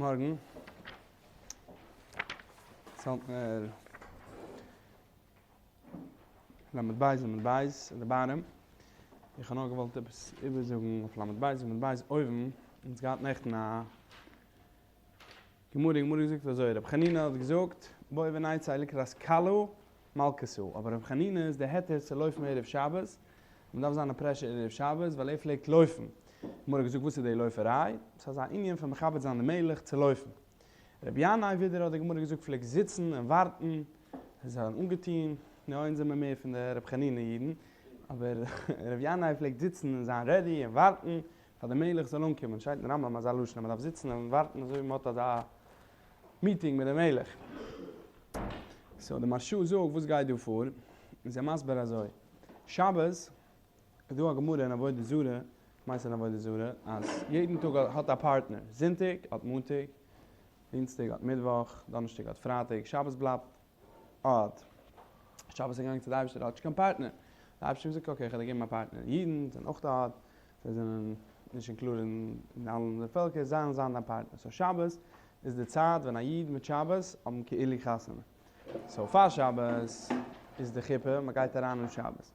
מארגן. ס'האלט מיר למד בית עמוד בית אין די bottom. איך האב נאר געוואלט עפעס איבערזאגן אויף למד בית עמוד בית אויבן. אונז געהאט נעכטן א גמרא, גמרא געזאגט אזוי, רבי חנינא האט געזאגט, בואו ונצא לקראת כלה מלכתא, אבער רבי חנינא איז די היתר צו לויפן ערב שבת, מען דארף זיין א pressure ערב שבת ווייל ער פלעגט לויפן. גמרא האט געזאגט וואס איז די לויפעריי? ס'איז אזא ענין פון מכבד זיין די מלך צו לויפן. רבי ינאי ווידער האט די גמרא געזאגט פלעגט זיצן און ווארטן, זיין אנגעטון, נו אונז זעמער מער פון די רבי חנינא אידן, אבער רבי ינאי פלעגט זיצן און זיין ready און ווארטן פאר די מלך זאל אנקומען, שטייט אין רמב ם אזא לשון אז מען דארף זיצן און ווארטן אזוי ווי מען האט אזא meeting מיט די מלך. so די מהרשא זאגט וואס גייט דא פאר, איז ער מסביר אזוי, שבת איז דא א גמרא אין עבודה זרה, כ'מיין ס'איז אין עבודה זרה, אז יעדן טאג האט א פארטנער, זונטאג האט מאנטאג, דינסטאג האט מיטוואך, דאנערשטאג האט פרייטאג, שבת בלייבט odd. שבת איז געגאנגען צו די אייבערשטער, ער האט נישט קיין פארטנער. די אייבערשטער האט געזאגט okay איך וועל דיר געבן א פארטנער. אידן זענען אויך odd, זיי זענען נישט included אין אלע אנדערע פעלקער, זיי וועלן זיין דיין פארטנער. so שבת איז די צייט ווען א איד מיט שבת האבן כאילו חתונה. so פאר שבת איז די חופה, מען גייט אריין אין שבת.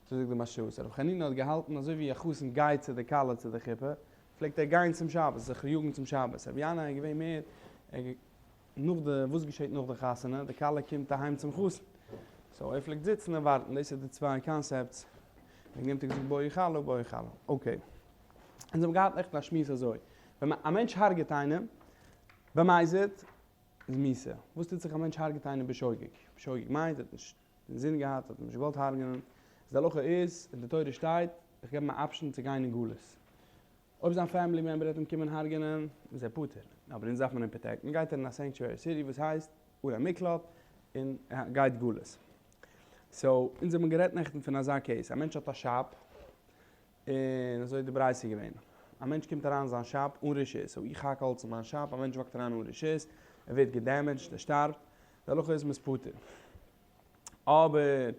אזוי זאגט די מהרש"א. so רבי חנינא האט געהאלטן אזוי ווי א חתן גייט צו די כלה צו די חופה, פלעגט ער גיין צום שבת, זיך יאגן צום שבת. רבי ינאי איז געווען מער, נאך די, וואס געשעט נאך די חתונה? די כלה קומט אהיים צום חתן. so ער פלעגט זיצן און ווארטן. דאס איז די צוויי concepts. וועגן דעם האט ער געזאגט בואי כלה בואי כלה. okay. אונז האבן געהאט נעכטן א שמועס אזוי. ווען א מענטש הרג'עט איינעם במזיד, איז מיתה. וואס טוט זיך א מענטש הרג'עט איינעם בשוגג? בשוגג מיינט ער האט נישט אינזין געהאט, האט אים נישט געוואלט הרג'ענען. איז די הלכה איז, אין די תורה שטייט, איך געב אים א option צו גיין אין גלות. אויב זיין family member וועט אים קומען הרג'ענען איז ער פטור, אבער אונז דארף מען אים protect ן, גייט ער אין א sanctuary city וואס הייסט ערי מקלט און גייט גלות. so אונז האבן גערעדט נעכטן פון אזא case, א מענטש האט א shop, און אזוי איז די ברייתא געווען, א מענטש קומט אריין אין זיין shop אן רשות, so איך האק האלץ אין מיין shop, א מענטש walk ט אריין אן רשות, ער ווערט גע damage ט, ער שטארבט, די הלכה איז מ'איז פטור. אבער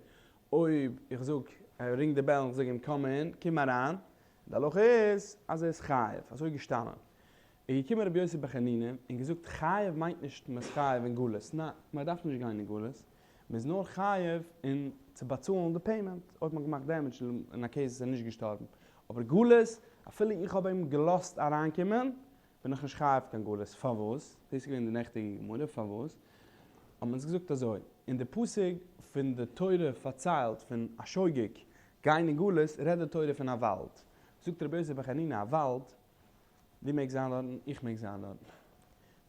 אויב איך זאג, ער ring ט די bell און איך זאג אים come in, קום אריין, די הלכה איז אז ער איז חייב, אזוי געשטאנען. איז געקומען רבי יוסי בר חנינא און געזאגט חייב מיינט נישט מען איז חייב אין גלות, ניין, מען דארף נישט גיין אין גלות, מען איז נאר חייב אין צו באצאלן די payment אויב מען האט געמאכט damage אין א case איז ער נישט געשטארבן, אבער גלות, אפילו איך האב אים געלאזט אריינקומען, בין איך נישט חייב קיין גלות, פארוואס? דאס איז געווען די נעכטיגע גמרא, פארוואס? האט מען אונז געזאגט אזוי, אין די פסוק פון די תורה פארציילט פון א שוגג גיין אין גלות, רעדט די תורה פון א וואלד, זאגט רבי יוסי בר חנינא א וואלד, דו מעגסט זיין דארטן, איך מעג זיין דארטן,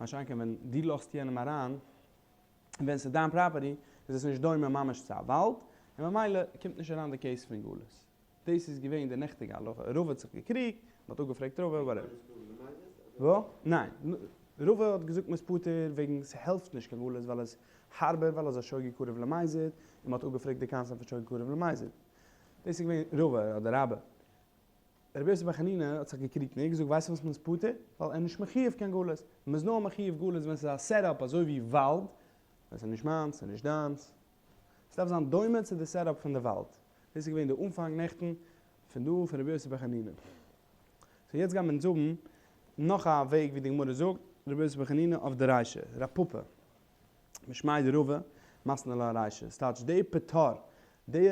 מה שאין כן ווען דו לאזט יענעם אריין, און ווען ס'איז דיין property, איז עס נישט דומה ממש צו א וואלד, און ממילא קומט נישט אריין די case פון גלות. דאס איז געווען די נעכטיגע הלכה, רבא האט זיך געקריגט, מען האט אפגעפרעגט רבא, whatever. ווא? ניין. רבא האט געזאגט מ'איז פטור וועגן ס'העלפט נישט קיין גלות ווייל עס הארבער ווייל אז א שוגג קרוב למזיד, און מען האט אפגעפרעגט די concept פון שוגג קרוב למזיד. דאס איז געווען רבא אדער רבה. רבי יוסי בר חנינא האט זיך געקריגט און ער האט געזאגט ווייסט פארוואס מען איז פטור? ווייל ער איז נישט מחיוב קיין גלות. מען איז נאר מחיוב גלות ווען ס'איז א setup אזוי ווי וואלד, ווען ס'איז נישט מיינס, ס'איז נישט דיינס. ס'דארף זיין דומה צו די setup פון די וואלד. דאס איז געווען די אנפאנג נעכטן פון דא פון רבי יוסי בר חנינא. so יעצט גייען מיר אונז האבן נאך א וועג ווי די גמרא זאגט רבי יוסי בר חנינא אויף די רישא, רב פפא משמיה דרבא מתני לה ארישא, ס'טייטש די פטור, די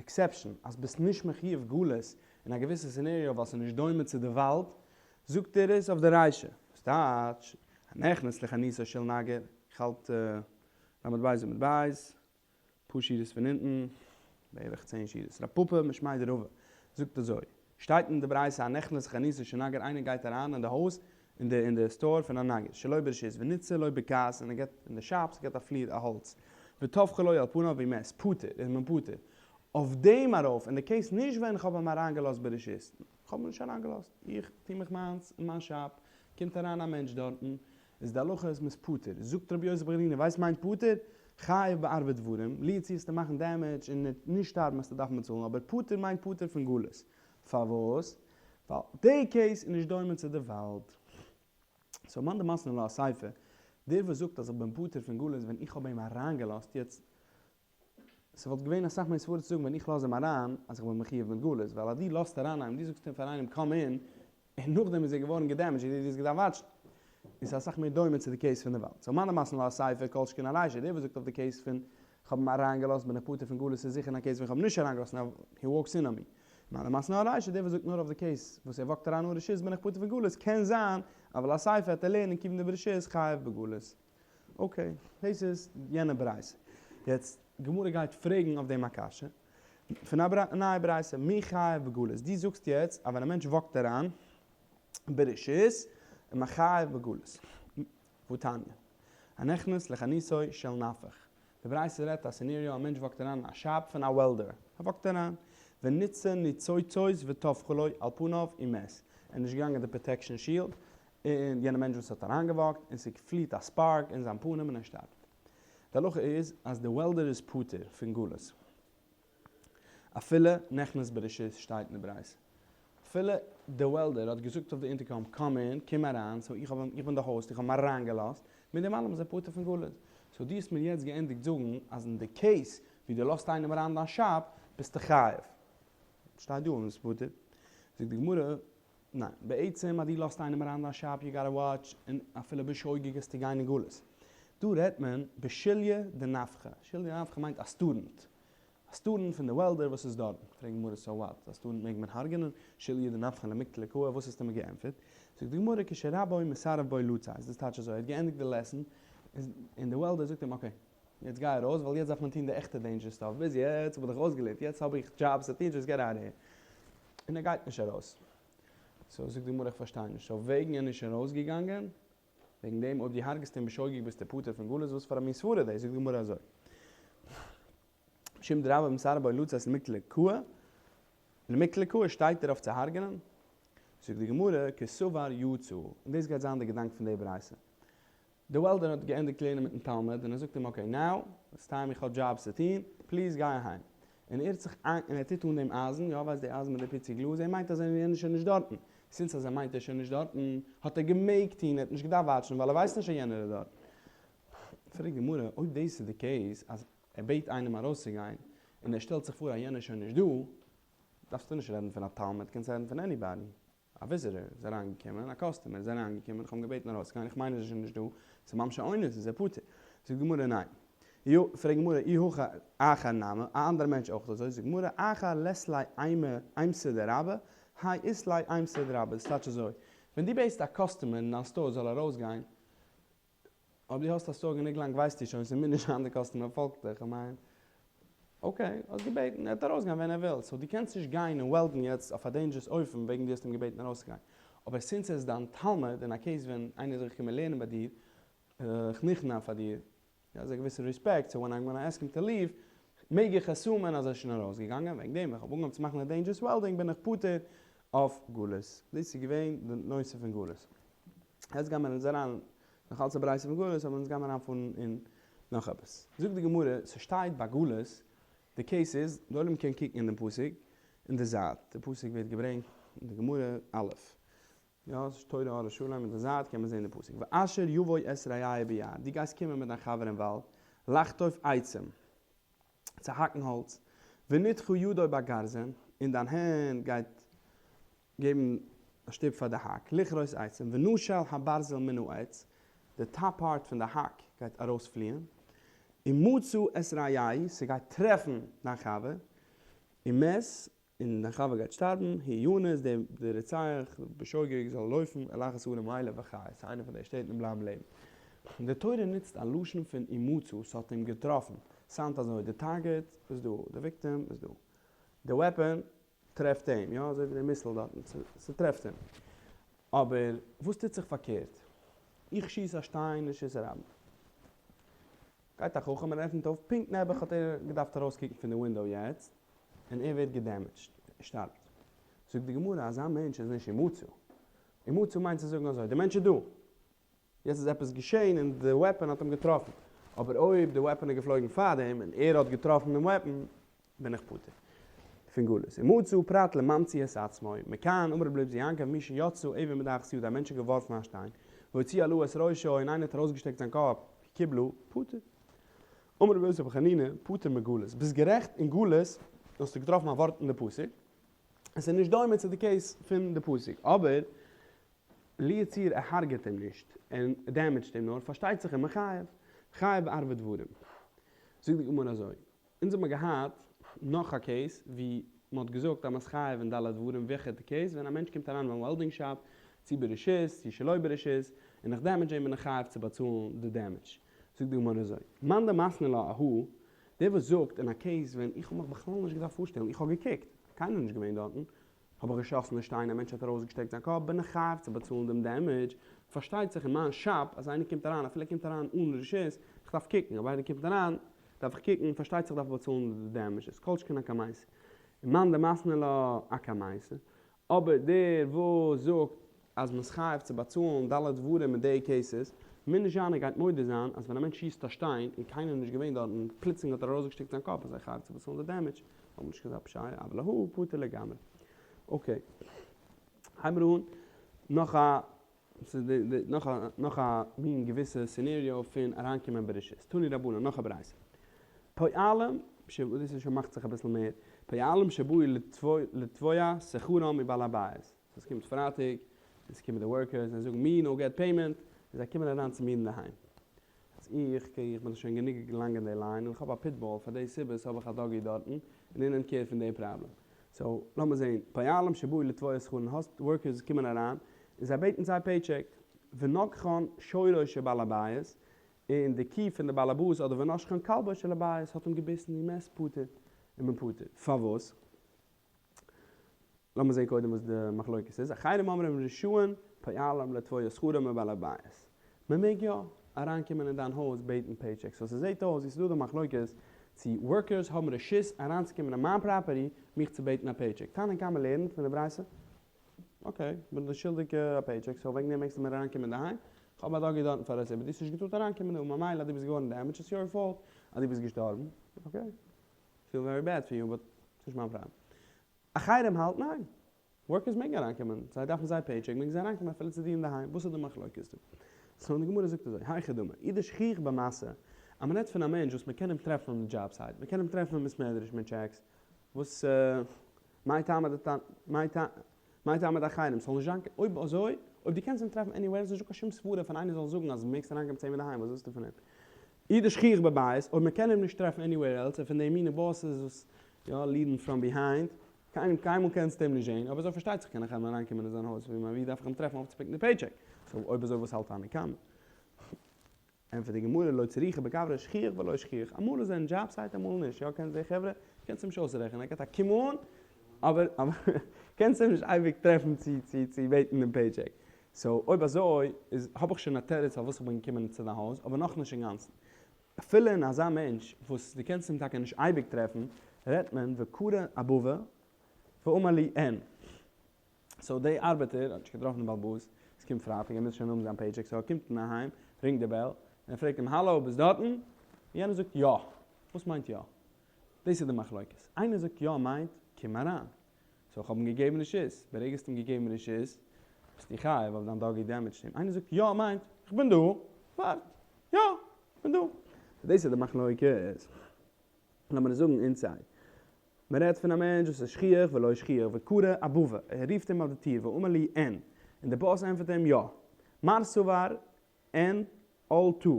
exception אז ביסט נישט מחיוב גלות אין א געוויסע scenario ווייל ס'איז נישט דומה צו די וואלד, זאגט ער עס אויף די רישא. ס'טייטש, הנכנס לחנותו של נגר, איך האלט ל' בית עמוד בית, פאר שורות פון אונטן, בערך צען שורות. רב פפא משמיה דרבא זאגט אזוי, שטייט אין די ברייתא הנכנס לחנותו של נגר איינער גייט אריין אין די הויז אין די אין די store פון א נגר שלא ברשות וניתזה לו בקעת און ער געט אין די shop ס'געט א פליר א האלץ וטפחה לו על פניו ומת פטור איז מען פטור אויף דעם ארויף אין די case נישט ווען כ'האב אים אריינגעלאזט ברשות כ'האב אים נישט אריינגעלאזט איך טו מיך מיינס אין מיין shop קומט אריין א מענטש דארטן איז די הלכה אז מ'איז פטור. זאגט רבי יוסי בר חנינא, ווייסט מיינט פטור? חייב בארבע דברים, לו יצוייר וועסטו מאכן damage און נישט שטארבן וועסטו דארפן באצאלן, אבער פטור מיינט פטור פון גלות. פארוואס? ווייל די case איז נישט דומה צו די וואלד. so מאן דמתני לה אסיפא, דער וואס זאגט אז איך בין פטור פון גלות ווען איך האב אים אריינגעלאזט, יעצט ס'וואלט געווען אסאך מער סברה צו זאגן ווען איך לאז אים אריין אז איך בין מחיוב מיט גלות, ווייל אז דו לאזט אריין איינעם, דו זאגסט אים פאר איינעם come in, און נאכדעם איז ער געווארן גע damage ט, דו האסט געדארפט watch ן. און ס'איז אסאך מער דומה צו די קעיס פון די וואנט. סאו מאן דמתני לה אסיפא כל שכן ארישא, דער וואס זאגט אויף די קעיס פון כ'האב אים אריינגעלאזט בין איך פטור פון גלות איז זיכער אין א קעיס ווען כ'האב אים נישט אריינגעלאזט נאר הי וואלקס אין אן מי. מאן דמתני לה ארישא, דער וואס זאגט נאר אויף די קעיס וואס ער וואקט אריין אן רשות בין איך פטור פון גלות, קען זיין אבל אסיפא העט ער לערנען כיוון דברשות חייב בגלות. אקעי, דאס איז יענע ברייתא. יעצט, גמרא גייט פרעגן אויף דעם א קשיא פון א נייע ברייתא, מי חייב בגלות? דו זאגסט יעצט אז ווען א מענטש וואקט אריין ברשות איז מען חייב בגלות. והתניא, הנכנס לחנותו של נפח. די ברייתא רעדט א scenario א מענטש וואקט אריין אין א shop פון א welder, ער וואקט אריין, וניתצו ניצוצות וטבחו לו על פניו ומת, ער איז נישט געגאנגען די protection shield, און יענער מענטש וואס האט אריינגעוואקט, און ס'פליעט א spark אין זיין פנים און ער שטארבט. די הלכה איז אז די welder איז פטור פון גלות. אפילו נכנס ברשות שטייט אין די ברייתא. אפילו די welder האט געזאגט אויף די אינטערקאם come in, קום אריין, so איך האב אים, איך בין די host, איך האב אים אריינגעלאזט, מיט דעם אלעם איז ער פטור פון גלות. so דו האסט מיר יעצט געענדיגט זאגן אז אין די case ווי דו לאזט איינעם אריין אין דיין shop ביסטו חייב. שטייט דא אז מ'איז פטור. זאגט די גמרא, ניין, בעצם אז דו לאזט איינעם אריין אין דיין shop you gotta watch, און אפילו בשוגג וועסטו גיין אין גלות. דא רעדט מען בשוליא דנפחא, שוליא דנפחא מיינט א student, א student פון די welder וואס איז דארטן. פרעגט די גמרא so what, א student מעג מען הרג'נען? שוליא דנפחא למיקטליה קאי, וואס האסטו מיר געענטפערט? זאגט די גמרא כשרבו מסרב בו לצאת, דאס טייטש אזוי, ער האט געענדיגט די lesson, און די welder זאגט אים okay, יעצט גיי ארויס ווייל יעצט דארף מען טון די עכטע dangerous stuff, ביז יעצט האב איך דיך אויסגעלערנט, יעצט האב איך jobs צו טון, just get out here. און ער גייט נישט ארויס. so זאגט די גמרא איך פארשטיי נישט, so וועגן ער נישט ארויסגעגאנגען, וועגן דעם אויב דו הרג'סט אים בשוגג ביסטו פטור פון גלות, וואס פאר א מין סברה איז דאס? זאגט די גמרא אזוי, משום דרבו מסרב בו לצאת למיקטליה קאי, למיקטליה קאי שטייט דערויף צו הרג'נען? זאגט די גמרא כסבר יצא, און דאס גייט זיין די געדאנק פון די ברייתא. די welder האט געענדיגט לערנען מיטן תלמיד און ער זאגט אים okay now it's time איך האב jobs צו טון, please גיי אהיים. און ער האט זיך איין און ער טוט אן דעם אייזן, יא ווייסט די אייזן מיט די פיצי גלאז, ער מיינט אז ער איז שוין נישט דארטן, since אז ער מיינט ער איז שוין נישט דארטן האט ער געמעגט טון, ער האט נישט געדארפט וואטשן ווייל ער ווייסט נישט אז יענער איז דארטן. פרעגט די גמרא אויב דאס איז די case אז ער בעט איינעם ארויסצוגיין און ער שטעלט זיך פאר אז יענער איז שוין נישט דא, דארפסטו נישט רעדן פון א תלמיד, קענסט רעדן פון anybody. א visitor איז אריינגעקומען, א customer איז אריינגעקומען, איך האב אים געבעטן ארויסגיין, איך מיין ער איז שוין נישט דא, ס'איז ממש א אונס, איז ער פטור? זאגט די גמרא ניין. יא, פרעגט גמרא אי הכי אחר נמי, א אנדערע מענטש אויך אזוי, זאגט גמרא אחר לית ליה אימא אימתא דרבה, האי אית ליה אימתא דרבה, דאס טייטש אזוי, ווען דו בעטסט א customer אין דיין store זאל ארויסגיין, אויב דו האסט א store גענוג לאנג ווייסטו שוין ס'מוז נישט זיין די customer פאלגט דיך, כ'מיין okay האסט געבעטן ער וועט ארויסגיין ווען ער וויל, so דו קענסט נישט גיין און וועלדן יעצט אויף א dangerous אופן וועגן דו האסט אים געבעטן ארויסצוגיין, אבער since ער איז דיין תלמיד אין א case ווען איינער איז זיך געקומען לערנען ביי דיר, איך נכנע פאר דיר, יא איז א געוויסע respect, so when I'm gonna ask him to leave מעג איך assume ען אז ער איז שוין ארויסגעגאנגען, וועגן דעם ווען כ'האב אנגעהויבן צו מאכן די dangerous welding בין איך פטור אויף גלות. דאס איז געווען די נושא פון גלות. יעצט גיימער אונז אריין, נאך אלץ א ברייתא פון גלות, אבער אונז גיימער אריינפארן אין נאך עפעס. זאגט די גמרא, ס'שטייט ביי גלות, די case איז, די עולם קען קוקן אין דעם פסוק, אין די זייט, די פסוק ווערט געברענגט אין די גמרא א', יא, ס'איז תורה אור שלם, אין די זייט קען מען זען די פסוק, ואשר יבוא את רעהו ביער, דו גייסט קומען מיט דיין חבר אין וואלד, לחטוב עצים, צו האקן האלץ, ונתחה ידו בגרזן, און דיין הענט גייט געבן א שטופ פאר די האק, לכרות עצים, ונשל הברזל מן העץ, די top part פון די האק גייט ארויספליען, ומצא את רעהו, ס'גייט טרעפן דיין חבר, ומת, און דיין חבר גייט שטארבן, הוא ינוס, דער רוצח, בשוגג, זאל לויפן, אל אחת הערים האלה וחי, צו איינע פון די שטעט און בלייבן לעבן. די תורה נוצט א לשון פון ומצא, ס'האט אים געטראפן, sound אזוי, די target איז דא, די victim איז דא, די weapon טרעפט אים, יא, אזוי ווי די missile דארטן, ס'טרעפט אים. אבער וואס טוט זיך פארקערט? איך שיס א שטיין אין רשות הרבים. גייט א חכם און עפנט אויף, פונקט נעבעך האט ער געדארפט ארויסקוקן פון די window יעצט, און ער ווערט געדעמעדזשט, ער שטארבט. זאגט די גמרא, אזא מענטש איז נישט ומצא. ומצא מיינט צו זאגן אזוי, די מענטש איז דא, יעצט איז עפעס געשען און די weapon האט אים געטראפן, אבער אויב די weapon איז געפלויגן פארדעם און ער האט געטראפן דעם weapon, בין איך פטור פון גלות. ומצא פרט לממציא את עצמו, מכאן אמר רבי אליעזר יעקב מי שיצאה אבן מתחת ידו, א מענטש האט געווארפן א שטיין, והוציא הלה את ראשו, און איינער האט ארויסגעשטעקט זיין קאפ, קיבלו, פטור. אמר רבי יוסי ברבי חנינא, פטור מגלות. ביסט גערעכט אין גלות האסטו געטראפן א ווארט אין די פסוק, עס איז נישט דומה צו די case פון די פסוק, אבער. לו יצוייר ער הרג'עט אים נישט, ער דעמעדזשט אים נאר, פארשטייט זיך איז מען חייב, חייב בארבעה דברים. זאגט די גמרא אזוי, אונז האבן געהאט נאך א קעיס ווי מען האט געזאגט אז מען איז חייב אין ד' דברים, וועלכע די קעיס ווען א מענטש קומט אריין אין וועלדינג שאפ, צו ברשות צו שלא ברשות, און איך דעמעדזש אים בין איך חייב צו באצאלן די דעמעדזש. זאגט די גמרא אזוי, מאן דמתני לה אהא, דער וואס זאגט אין א קעיס ווען איך האב מיך בכלל נישט געדארפט פארשטעלן, איך האב געקוקט, קיינער איז נישט געווען דארטן, האב איך געשאסן די שטיין, א מענטש האט ארויסגעשטעקט זיין קאפ, בין איך חייב צו באצאלן דעם דעמעדזש, פארשטייט זיך אין מיין שאפ אז איינער קומט אריין אפילו ער קומט אריין אן רשות, איך דארף קוקן, אויב איינער קומט אריין דארף איך קוקן, פארשטייט זיך דארף איך באצאלן די דעמעדזש, איז כל שכן אקמייתא. ומאן דמתני לה אקמייתא, אבער דער וואס זאגט אז מ'איז חייב צו באצאלן ד' דברים אין די קעיסעס, מוז נישט זיין ער גייט מודה זיין אז ווען א מענטש שיסט א שטיין און קיינער איז נישט געווען דארט און פלוצלינג האט ער ארויסגעשטעקט זיין קאפ איז ער חייב צו באצאלן די דעמעדזש, האבן נישט קיין אזא פשיעה אבל אהא פטור לגמרי. אקעי. הייבן מיר אן נאך א נאך א נאך א מין געוויסע סינעריאו פון אריינקומען ברשות. תנו רבנן נאך א ברייתא. פועלים ש דאס איז שוין מאכט זיך אביסל מער. פועלים שבאו לתבוע שכרם מבעל הבית. סאו עס קומט פרייטאג און ס'קומען די ווארקערס און זיי זאגן מי נאו געט פעימענט און זיי קומען אריין צו מיר אינדערהיים. אז איך קען איך בין שוין גענוג לאנג אין די ליין און איך האב א פיטבול פאר די סיבות האב איך א דאגי דארטן און ער נעמט קעיר פון די פראבלעם. סאו לאמיר זעהן, פועלים שבאו לתבוע שכרן האסט ווארקערס וואס קומען אריין און זיי בעטן זייער פעי טשעק ונגחן שורו של בעל הבית און די קי פון די בעל הבית אדער ונשכן כלבו של הבית האט אים געביסן ומת פטור איז מען פטור. פארוואס? לאמיר זעהן קודם וואס די מחלוקת איז, אחרים אומרים רשאין פועלים לתבוע שכרם מבעל הבית, מען מעג יא אריינקומען אין דיין הויז בעטן פעי טשעק, סאו ס'זעהט אויס ווי ס'איז דא די מחלוקת צו ווארקערס האבן רשות אריינצוקומען אין מיין פראפערטי מיך צו בעטן א פעי טשעק, תנא קמא לערנט פון די ברייתא, אקעי, כ'בין דיר שולדיג א פעי טשעק, סאו וועגן דעם מעגסטו מיר אריינקומען אינדערהיים, כ'האב א דאגי דארטן פאר א סיבה, דו האסט נישט געטארט אריינקומען דא, ממילא אז דו ביסט געווארן דעמעדזשד איטס יור פאולט אז דו ביסט געשטארבן, אקעי. פיל ווערי בעד פאר יו באט ס'נישט מיין פראבלעם. אחרים האלט ניין. ווארקערס מעגן אריינקומען, זיי דארפן זייער פעי טשעק מעגן זיי אריינקומען אפילו צו דיר אינדערהיים, וואס איז די מחלוקת דא? סאו די גמרא זאגט אזוי, היכי דמי, אי דשכיח במשא, אז מ'רעדט פון א מענטש וואס מ'קען אים טרעפן אויף די דזשאב סייט, מ'קען אים טרעפן אין בית מדרש מיט טשעקס, וואס מאי טעמא דתנ מאי טעמא מאי טעמא דאחרים, ס'זאל נישט זיין קיין, אויב אזוי, אויב דו קענסט אים טרעפן עניוועיר איז נישטא קיין שום סברה פון איינער זאל זאגן אז מעגסט אריינקומען צו אים אינדערהיים, וואס ווילסטו פון אים? אי דשכיח בבית, אויב מען קען אים נישט טרעפן עניוועיר עלס, און פון די מינע באסעס וואס יא ליעדן פראם ביהיינד, קיינמאל קיינמאל קענסטו אים נישט זעהן, אויב אזוי פארשטייט זיך קען איך אים אריינקומען אין זיין הויז, ווי דארף איך אים טרעפן אויפצופיקן די פעי טשעק? סאו אויב אזוי וואס האלט תנא קמא? ענטפערט די גמרא לא צריכא בגברא שכיח ולא שכיח, אמאל איז ער אין דזשאב סייט אמאל נישט, יא קענסט די חברה, קענסט אים נישט אויסרעכענען, ער געט א קום אן, אבער קענסט אים נישט אייביג טרעפן צו צו צו בעטן דעם פעי טשעק, סאו אויב אזוי איז האב איך שוין א תירוץ פארוואס איך בין געקומען צו דיין הויז, אבער נאכנישט אינגאנצן. אפילו אין אזא מענטש וואס דו קענסט אים טאקע נישט אייביג טרעפן, רעדט מען וקרא אבבא ואמר להו אין. סאו די ארבעטער האט נישט געטראפן דעם בעל הבית, עס קומט פרייטאג ער מוז שוין האבן זיין פעיטשעק סאו ער קומט אהיים, רינגט די בעל, און ער פרעגט אים האלא ביסט דארטן? און יענער זאגט יא. וואס מיינט יא? דאס איז די מחלוקת. איינער זאגט יא מיינט קום אריין. סאו איך האב אים געגעבן רשות. ברגע האסט אים געגעבן רשות ביסטו חייב אויב דיין דאגי דעמעדזשט אים. איינער זאגט יא מיינט איך בין דא. ווארט. יא! איך בין דא. סאו דאס איז די מחלוקת. לאמיר עס זאגן אינסייד. מען רעדט פון א מענטש וואס איז שכיח ולא שכיח וקרא אבבא, ער רופט אים אויף די טיר ואמר להו אין, און די באס ענטפערט אים יא. מר סבר אין אל תא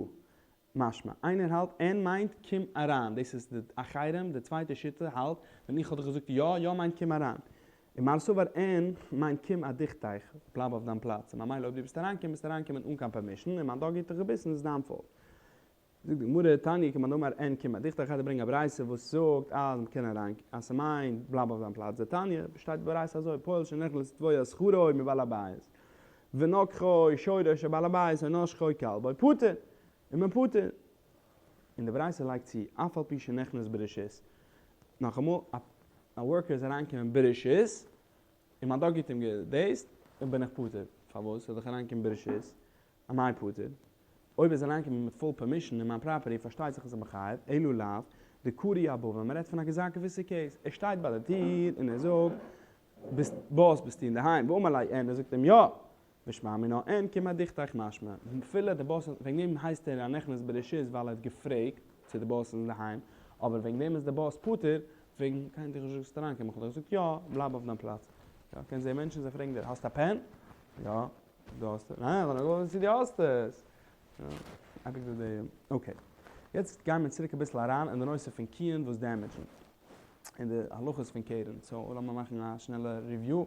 משמע, איינער האלט אין מיינט קום אריין, דאס איז די אחרים, די צווייטע שיטה האלט ווען איך האב דיך געזאגט יא, יא מיינט קום אריין. און מר סבר אין מיינט קום אדוכתך, בלייב אויף דיין פלאץ, און ממילא אויב דו ביסט אריינגעקומען ביסטו אריינגעקומען אן קיין פערמישן, און מיין דאגי האט דיך געביסן איז דיין פאולט. זאגט די גמרא, תניא כמאן דאמר אין קום אדוכתך גייט ער ברענגען א ברייתא וואס זאגט אז מ'קען אריין אז ס'מיינט בלייב אויף דיין פלאץ, דתניא, שטייט ברייתא אזוי, פועל שנכנס לתבוע שכרו מבעל הבית, ונגחו שורו של בעל הבית או נשכו כלבו פטור, איז מען פטור. און די ברייתא לייגט צו, אף על פי שנכנס ברשות, נאכאמאל, א ווארקער איז אריינגעקומען ברשות, און מיין דאגי האט אים געדעיסט, און בין איך פטור. פארוואס? ער איז דאך אריינגעקומען ברשות. אמאי פטור? אויב איז אריינגעקומען מיט פול פערמישן אין מיין פראפערטי פארשטייט זיך אז איך בין חייב, אלא לאו דקרי אבבא, מען רעדט פון א געזאגט געוויסע קעיס, ער שטייט ביי די טיר און ער זאגט ביסט באס ביסטו אינדערהיים, ואמר ליה אין, ער זאגט אים יא, ושמע מינה אין קום אדוכתך משמע, אפילו די באס האט, וועגן דעם הייסט ער א נכנס ברשות ווייל ער האט געפרעגט צו די באס איז אינדערהיים, אבער וועגן דעם איז די באס פטור, וועגן קיינער האט דיך נישט געזאגט אריינקומען, איך האב דיך געזאגט יא, בלייב אויף דיין פלאץ. יא, קענסט זעהן מענטשן זיי פרעגן דיר האסט א פען? יא. דו האסט עס? ניין, איך האב נאר געוואלט וויסן צו דו האסט עס. אייביג דא די, okay. יעצט גייען מיר צוריק אביסל אריין אין די נושא פון קיען וואס damage ן. און די הלכות פון קרן. so לאמיר מאכן א שנעלע review.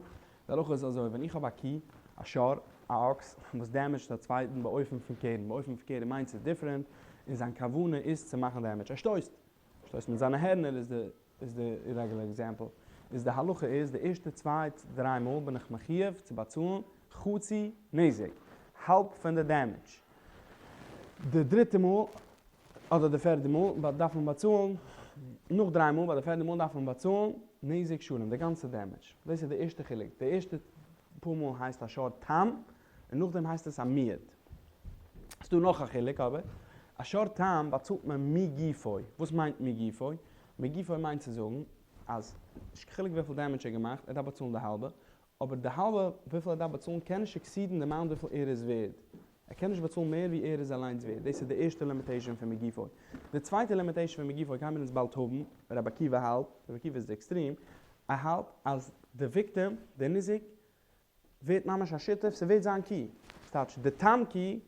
די הלכה איז אזוי, ווען איך האב א קי, א שור, א אקס, וואס damage ט א צווייטן באופן פון קרן, באופן פון קרן מיינט ס'איז different, און זיין כוונה איז צו מאכן damage. ער שטויסט! שטויסט מיט זיינע הערנער איז די איז די רעגולער example. איז די הלכה איז, די ערשטע צוויי דריי מאל בין איך מחיוב צו באצאלן חצי נזק, האלב פון די damage. די דריטע מאל אדער די פערדע מאל דארף מען באצאלן, נאך דריי מאל ביי די פערדע מאל דארף מען באצאלן נזק שלם, די גאנצע damage. דאס איז די ערשטע חילוק. די ערשטע פאר מאל הייסט א שור תם, און נאכדעם הייסט עס א מועד. ס'דא נאך א חילוק אבער, א שור תם באצאלט מען מגופו. וואס מיינט מגופו? מגופו מיינט צו זאגן אז נישט קיין חילוק וויפיל damage ער האט געמאכט, ער דארף באצאלן די האלבע, אבער די האלבע וויפיל ער דארף באצאלן קען נישט exceed ן די amount וויפיל ער איז ווערד. ער קען נישט באצאלן מער ווי ער איז אליינס ווערד. דאס איז די ערשטע limitation פון מגופו. די צווייטע limitation פון מגופו גיימיר אונז באלד האבן, רבי עקיבא האלט, רבי עקיבא איז די extreme, ער האלט אז די victim, די ניזק, ווערט ממש א שותף, ס'ווערט זיין קי. ס'טייטש, די תם קי,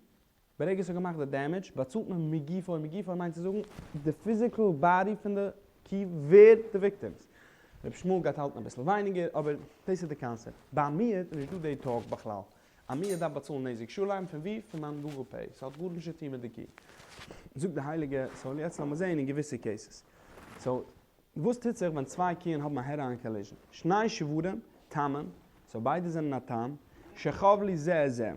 ברגע ס'האט געמאכט די damage, באצאלט מען מגופו, מגופו מיינט צו זאגן, די physical body פון די קי ווערט די victim's. רבי ישמעאל גייט האלטן אביסל ווייניגער, אבער דאס איז די קאנסעפט. ביי א מועד איז נישטא די talk בכלל. א מועד דארף באצאלן נזק שלם, פון וואו? פון מיין Google Pay. ס'האט גארנישט צו טון מיט די קי. זאגט די הייליגע, so יעצט לאמיר זעהן אין געוויסע cases. so וואס טוט זיך ווען צוויי קיען האבן א head-on collision? שני שוורים, תמין, so ביידע זענען א תם, שחבלו זה את זה.